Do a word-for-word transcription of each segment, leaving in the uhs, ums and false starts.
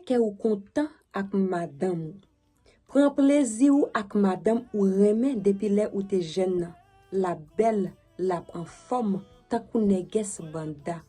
kè w kontan ak madanm ou. Pran plezi w ak madanm ou renmen depi lè ou te jèn nan. L ap bèl, l ap anfòm, tankou nègès banda.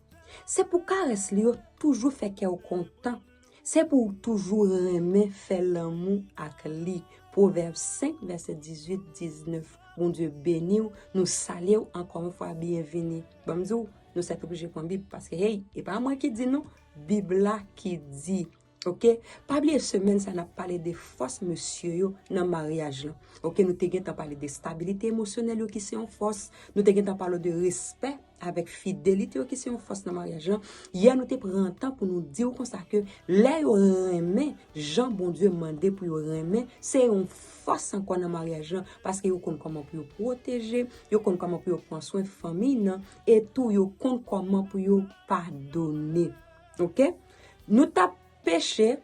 Se pou karès li yo toujou fè kè w kontan. Se pou w toujou renmen fè lanmou ak li. Pwovèb senk, vèsè dizuit, diznèf. Bondye beni w. Nou salye w ankò yon fwa, byenvini. Ban m di w, nou sètoblije pran Bib, paske, hey, e pa mwen ki di non, Bib la ki di. Oke? Pa bliye semèn sa n ap pale de fòs mesye yo nan maryaj lan. Oke, nou te gentan pale de stabilite emosyonèl yo ki se yon fòs. Nou te gentan pale de respè avèk fidelite yo ki se yon fòs nan maryaj lan. Yè nou te pran tan pou nou di w konsa ke lè yo renmen jan Bondye mande pou yo renmen, se yon fòs ankò nan maryaj lan, paske yo konn kòman pou yo pwoteje, yo konn kòman pou yo pran swen fanmiy nan, e tou yo konn kòman pou yo padone. Oke? Nou t ap peche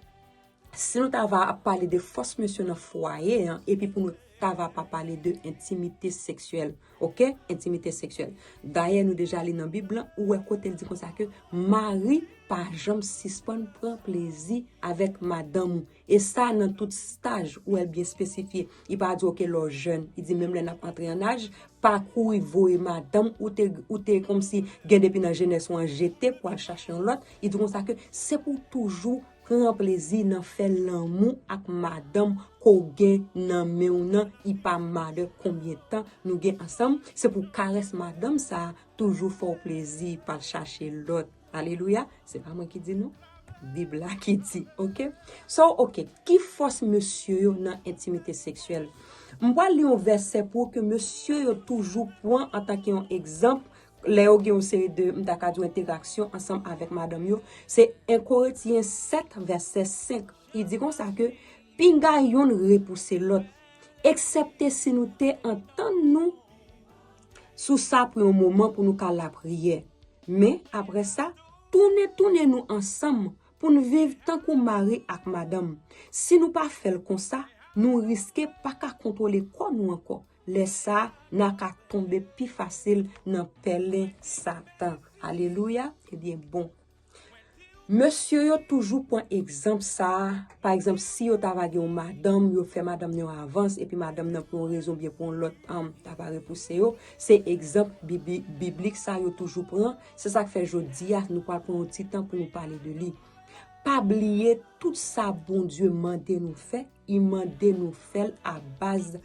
si nou ta va ap pale de fòs mesye nan fwaye an, epi pou nou ta va pa pale de entimite seksyèl. Oke? Entimite seksyèl. Dayè, nou deja li nan Bib lan, ou wè kote l di konsa ke mari pa janm sispann pran plezi avèk madanm ou. E sa nan tout staj, ou wè l byen espesifye. Li pa di, oke, lè w jèn. Li di, menm lè n ap antre an aj, pa kouri voye madanm ou te, ou te kòmsi gen depi nan jenès ou an jete pou al chache yon lòt. Li di konsa ke se pou w toujou pran plezi nan fè lanmou ak madanm ke w gen nan men w nan, li pa matter konbyen tan nou gen ansanm, se pou karès madanm sa a toujou fè w plezi, pa l chache lòt. Alelouya, se pa mwen ki di non. Bib la ki di, oke? So, oke, ki fòs mesye yo nan entimite seksyèl? M pral li yon vèsè pou ke mesye yo toujou pran antanke yon egzanp, lè yo gen yon seri de, m ta ka di, entèraksyon ansanm avèk madanm yo, se en Korentyen sèt, vèsè senk. Li di konsa ke, pinga yonn repouse lòt, eksèpte si nou te antann nou sou sa pou yon moman pou nou ka lapriyè. Men, apre sa, tounen, tounen nou ansanm pou n viv tankou mari ak madanm. Si nou pa fè l konsa, nou riske pa ka kontwole kò nou ankò. Lè sa a, n a ka tonbe pi fasil nan pèlen Satan. Alelouya! Ebyen, bon. Mesye yo toujou pran egzanp sa a. Pa egzanp, si yo ta va gen yon madanm, yo fè madanm nan yon avans, epi madanm nan pou yon rezon byen pou yon lòt, um, ta va repouse yo. Se egzanp bibi-, biblik sa yo toujou pran. Se sa k fè jodi a, nou pral pran yon ti tan pou nou pale de li. Pa bliye tout sa Bondye mande nou fè, li mande nou fè l a baz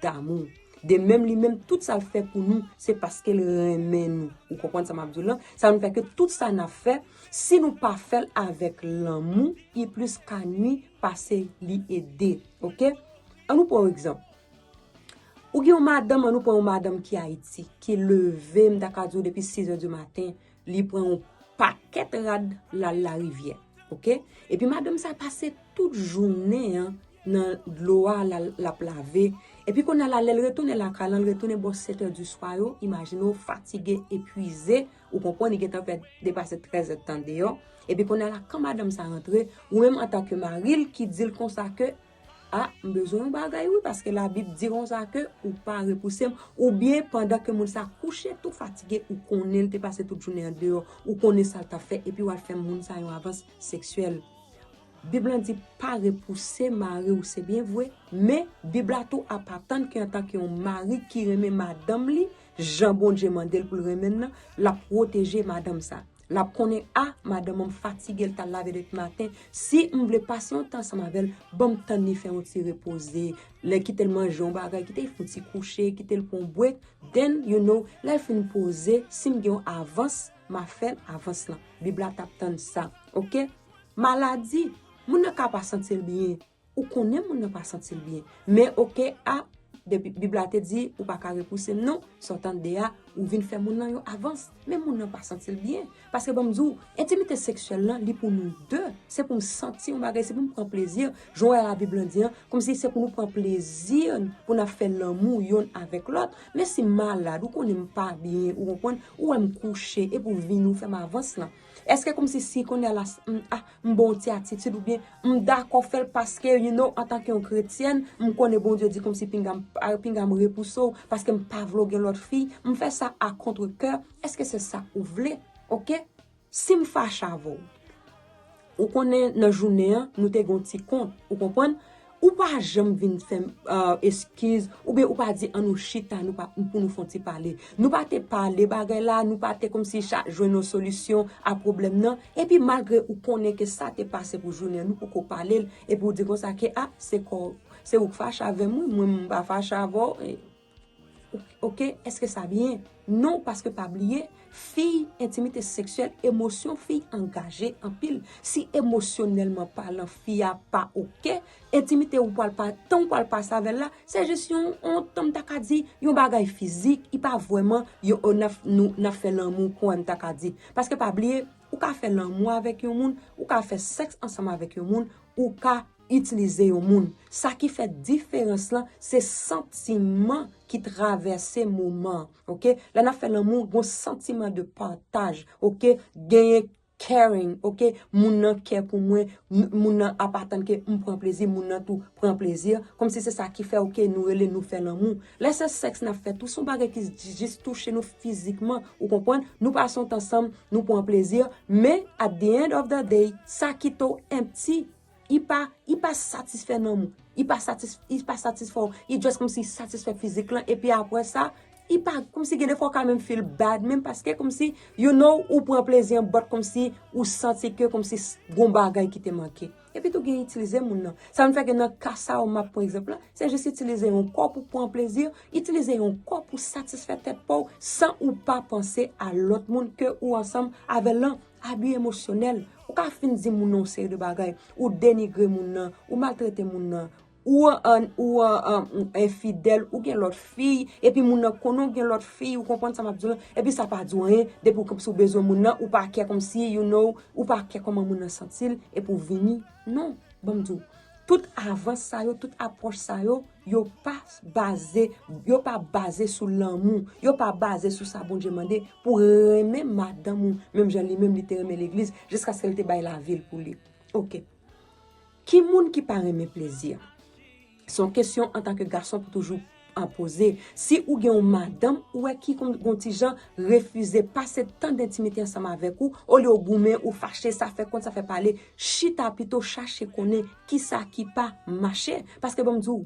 damou. De menm, li menm, tout sa l fè pou nou, se paske l renmen nou. Ou konprann sa m ap di w lan? Sa vin fè ke tout sa n ap fè, si nou pa fè l avèk lanmou, li plis ka nwi pase li ede. Oke? Ann nou pran yon egzanp. Ou gen yon madanm, ann nou pran yon madanm ki Ayiti, ki leve, m ta ka di w depi sizè di maten, li pran yon pakèt rad, l al larivyè. Oke? Epi madanm sa pase tout jounen an nan dlo a, l al, l ap lave. Epi kounye a la, lè l retounen lakay lan, l retounen bò sèt è di swa yo, imajine w, fatige, epwize, ou konprann, li gentan fè depase trèz è tan deyò. Epi kounye a la, kan madanm sa rantre, ou menm antanke mari l ki di l konsa ke, a, m bezwen yon bagay wi, paske Labib di konsa ke ou pa repouse m, oubyen pandan ke moun sa kouche tou fatige, ou konnen l te pase tout jounen an deyò, ou konnen sa l t ap fè, epi w al fè moun sa yon avans seksyèl. Bib lan di pa repouse mari w, se byen vre, men Bib la tou ap atann ke antanke yon mari ki renmen madanm li, jan Bondye mande l pou l renmen l nan, l ap pwoteje madanm sa. L ap konnen, a, madanm mwen fatige, l t al lave depi maten. Si m vle pase yon tan ansanm avè l, ban m tann li fè yon ti repoze. Lè kite l manje yon bagay, kite l fè yon ti kouche, kite l pran yon break. Then, you know, lè l fin poze, si m gen yon avans, m a fè l avans lan. Bib la t ap tann sa. Oke? Maladi, moun nan ka pa santi l byen. Ou konnen moun nan pa santi l byen. Men oke, a, depi Bib la te di, ou pa ka repouse m non, sa w tande a, ou vin fè moun nan yon avans. Men moun nan pa santi l byen. Paske ban m di w, entimite seksyèl lan, li pou nou de. Se pou m santi yon bagay, se pou m pran plezi. Jan w wè Labib lan di an, kòmsi se pou nou pran plezi, pou n ap fè lanmou yonn avèk lòt. Men si m malad, ou konnen m pa byen, ou konprann, ou wè m kouche, epi w vini, ou fè m avans lan. Èske kòmsi si kounye a la, m, a, m ba w ti atitid oubyen m dakò fè l paske, you know, antanke yon kretyèn, m konnen Bondye di kòmsi pinga m, a, pinga m repouse w paske m pa vle w gen lòt fi, m fè sa a kontre kè, èske se sa ou vle? Oke? Si m fache avè w, Ou konnen nan jounen an, nou te gen yon ti kont, ou konprann? Ou pa janm vin fè m eskiz, oubyen ou pa di, "An nou chita, nou pa, pou nou fè yon ti pale." Nou pa te pale bagay la, nou pa te kòmsi cha-, jwenn yon solisyon a pwoblèm nan. Epi malgre ou konnen ke sa te pase pou jounen an, nou poko pale l, epi ou di konsa ke, "A, se kò, se ou k fache avè m, wi, mwen m pa fache avè w." E, Ok, èske sa byen? Non, paske pa bliye, fi, entimite seksyèl, emosyon fi angaje anpil. Si emosyonèlman palan fi a pa oke, entimite ou pral pa, tan ou pral pase avè l la, se jis yon, yon, tan m ta ka di, yon bagay fizik, li pa vrèman, yon, yon, n ap, nou, n ap fè lanmou, kouwè m ta ka di. Paske pa bliye, ou ka fè lanmou avèk yon moun, ou ka fè sèks ansanm avèk yon moun, ou ka itilize yon moun. Sa ki fè diferans lan, se santiman ki travèse moman an, oke? Lè n ap fè lanmou, gon santiman de pataj, oke? Genyen caring, oke? Moun nan kè pou mwen, m-, moun nan ap atann ke m pran plezi, moun nan tou pran plezi. Kòmsi se sa ki fè, oke, nou rele nou fè lanmou. Lè se sèks n ap fè tou, se yon bagay ki j-, jis touche nou fizikman, ou konprann? Nou pase yon tan ansanm, nou pran plezi, men at the end of the day, sa kite w empty, li pa, li pa satisfè nanm ou. Li pa satis-, li pa satisfè w. Li just kòmsi satisfè fizik lan. Epi apre sa, li pa, kòmsi gen de fwa w ka menm feel bad, menm paske kòmsi, you know, ou pran plezi an, but kòmsi ou santi ke kòmsi s-, gon bagay ki te manke. Epi tou gen itilize moun nan. Sa vin fè ke nan ka sa yo m ap pran egzanp lan, se jis itilize yon kò pou pran plezi, itilize yon kò pou satisfè tèt pa w, san ou pa panse a lòt moun ke ou ansanm avè l lan. Abi emosyonèl. Ou ka fin di moun nan yon seri de bagay. Ou denigre moun nan. Ou maltrete moun nan. Ou an, ou an, an, enfidèl, ou gen lòt fi, epi moun nan konnen w gen lòt fi, ou konprann sa m ap di w lan, epi sa pa di w anyen, depi w, kòmsi w bezwen moun nan, ou pa kè kòmsi, you know, ou pa kè kòman moun nan santi l, epi w vini. Non, ban m di w. Tout avans sa yo, tout apwòch sa yo, yo pa baze, yo pa baze sou lanmou, yo pa baze sou sa Bondye mande pou renmen madanm ou, menm jan li menm li te renmen legliz, jiskaske l te bay lavi l pou li. Oke. Ki moun ki pa renmen plezi? Se yon kesyon antanke gason pou toujou an poze. Si ou gen yon madanm, ou wè ki kon-, gon ti jan refize pase tan dentimite ansanm avèk ou, olye w goumen, ou fache, sa fè kont, sa fè pale, chita pito chache konnen kisa ki pa mache. Paske ban m di w,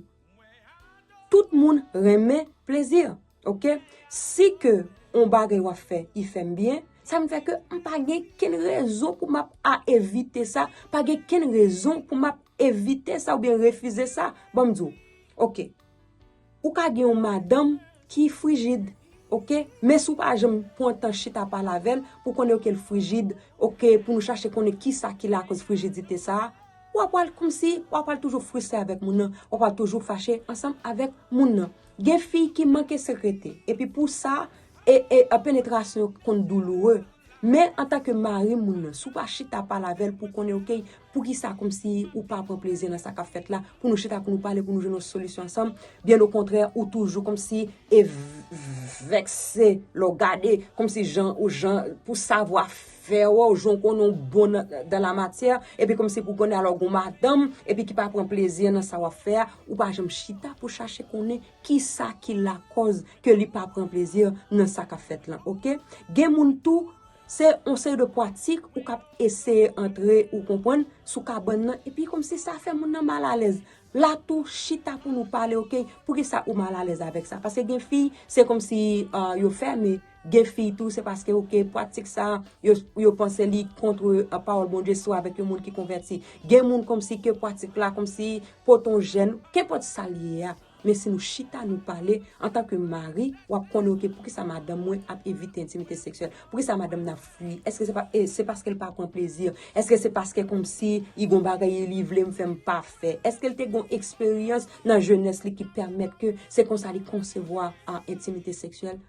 tout moun renmen plezi, oke? Si ke yon bagay w ap fè, li fè m byen, sa vin fè ke m pa gen kenn rezon pou m ap a evite sa, pa gen kenn rezon pou m ap evite sa oubyen refize sa. Ban m di w, oke, ou ka gen yon madanm ki frijid, oke? Men si w pa janm pran tan chita pale avè l pou konnen, oke, l frijid, oke, pou nou chache konnen kisa ki lakòz frijidite sa a, w ap pral kòmsi, w ap pral toujou fristre avèk moun nan, w ap pral toujou fache ansanm avèk moun nan. Gen fi ki manke sekrete, epi pou sa, e, e, penetrasyon yo konn douloure. Men antanke mari moun nan, si w pa chita pale avè l pou konnen, oke, poukisa kòmsi ou pa pran plezi nan sa k ap fèt la, pou nou chita, pou nou pale, pou nou jwenn yon solisyon ansanm, byen okontrè, ou toujou kòmsi e v-, v-, vèkse lè w gade, kòmsi jan, ou jan, pou savwa fè w, ou jan w konnen w bon nan, dans la matière, epi kòmsi pou konnen alò gon madanm, epi ki pa pran plezi nan sa w ap fè a, ou pa janm chita pou chache konnen kisa ki lakòz ke li pa pran plezi nan sa k ap fèt lan, oke? Gen moun tou, se yon seri de pratik ou k ap eseye antre, ou konprann, sou kabann nan, epi kòmsi sa fè moun nan malalèz. La tou, chita pou nou pale, oke, poukisa ou malalèz avèk sa? Paske gen fi, se kòmsi, ah, yo fèmen. Gen fi tou, se paske, oke, pratik sa, yo, yo panse li kont, ah, pawòl Bondye, si w avèk yon moun ki konvèti. Gen moun kòmsi ke pratik la, kòmsi pote yon jèn, kenpòt sa l ye a. Men si nou chita, nou pale, antanke mari, w ap konnen, oke, poukisa madanm mwen ap evite entimite seksyèl? Poukisa madanm nan ap fui? Èske se pa, e, se paske l pa pran plezi? Èske se paske kòmsi li gon bagay li vle m fè m pa fè? Èske l te gon eksperyans nan jenès li ki pèmèt ke se konsa li konsevwa a entimite seksyèl?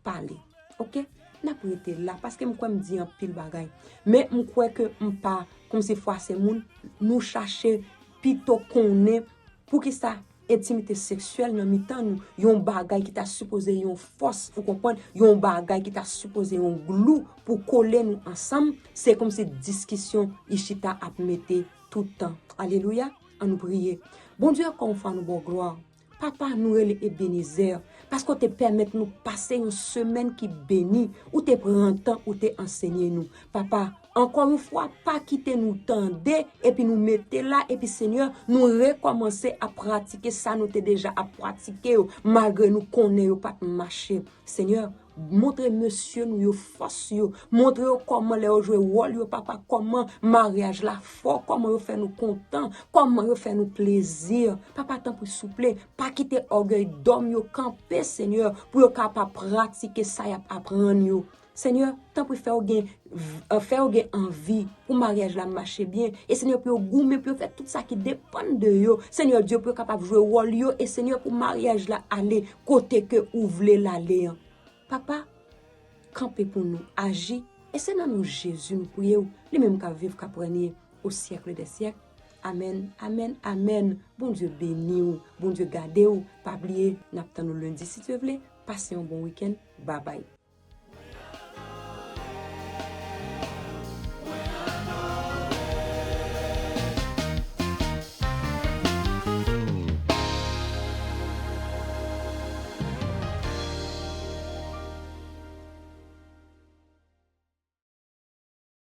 Pale. Oke? N ap rete la, paske m kwè m di anpil bagay. Men m kwè ke m pa kòmsi fwase moun, nou chache pito konnen poukisa entimite seksyèl nan mitan nou, yon bagay ki ta sipoze yon fòs, ou konprann, yon bagay ki ta sipoze yon glou pou kole nou ansanm, se kòmsi diskisyon li chita ap mete tout tan. Alelouya, an nou priye. Bondye, ankò yon fwa nou ba w glwa. Papa, nou rele Ebenezè. Paske w te pèmèt nou pase yon semèn ki beni. Ou te pran tan, ou te ansenye nou. Papa, ankò yon fwa, pa kite nou tande, epi nou mete la, epi Senyè, nou rekòmanse ap pratike sa nou te deja ap pratike yo, malgre nou konnen yo pa t mache. Senyè, montre mesye nou yo fòs yo, montre yo kòman lè yo jwe wòl yo, papa, kòman maryaj la fò, kòman yo fè nou kontan, kòman yo fè nou plezi. Papa, tanpri, souple, pa kite ògèy dòm yo kanpe, Senyè, pou yo kapab pratike sa y ap aprann yo. Senyè, tanpri, fè yo gen, fè yo gen anvi pou maryaj la mache byen. E Senyè, pou yo goumen, pou yo fè tout sa ki depann de yo. Senyè Dye, pou yo kapab jwe wòl yo. E Senyè, pou maryaj la ale kote ke ou vle l ale an. Papa, kanpe pou nou, aji. E se nan non Jezi nou priye w, li menm k ap viv, k ap renye o syèk dè syèk. Amèn, amèn, amèn. Bondye beni w, Bondye gade w. Pa bliye, n ap tann ou lendi, si Dye vle. Pase yon bon wikenn. Babay.